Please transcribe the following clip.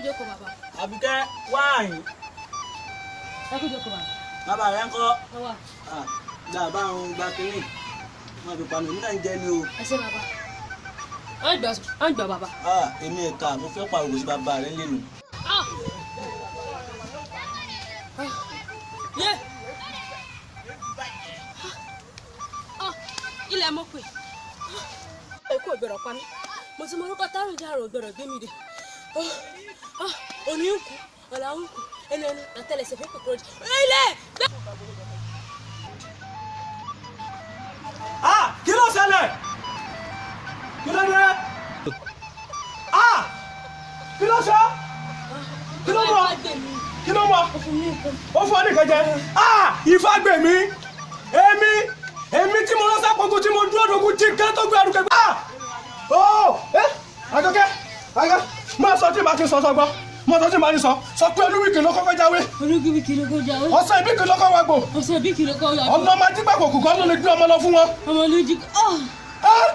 Jókòó, bàbá. Àbíkẹ́, wá àyìn. Ẹ kú jókòó, bàbá. Bàbá rẹ ń kọ́? Ẹ wà. Gbà bá ń gba kínní wọn fi panu, èmi náà ń jẹ ni o. Ẹ ṣé, bàbá. Ẹ ń gbà, bàbá. Ah, èmi ẹ̀ka mo fẹ́ pàrọ̀ sí bàbá rẹ lẹ́nu. Ah! Ah! Yé! Ah! Ilẹ̀ mo pè. Èkó ò gbọ́dọ̀ pa mí. Mo ti mọ orúkọ tárùn jẹ́ àrùn ò gbọ́dọ̀ gbé mi dé. Ah! Òní ń kú, ọ̀la ń kú, ẹnu ẹnu àtẹlẹsẹ̀ fún kòkòrò jẹ. Ilẹ̀! Ah, kí ló ṣẹlẹ̀? Kí ló dé? Ah, kí ló ṣe? Kí ló mọ̀? Kí ló mọ̀? Ó fún ọ nìkan jẹ. Ah, Ifá gbè mí. Èmi tí mo lọ sápòkù tí mo dúró dogun jí ká tó gbé àdúgbò. Ah, ó ẹ Àjọkẹ́, Àjọkẹ́, máa sọ tí màá ti sọ sọgbọ́, máa sọ tí màá ti sọ, sọ pé Olúwìkì ló kọ́kọ́ jáwé. Olúwìkì ló kọ́kọ́ jáwé. Ọ̀sán ìbíkì ló kọ́ wa gbò. Ọ̀sán ìbíkì ló kọ́ wa gbò. Ọ̀nà ọmọ ajígbàgbọ̀ kò kọ́ ló lè gbé ọmọ lọ fún wọn. Ọmọ ló jí. Ah!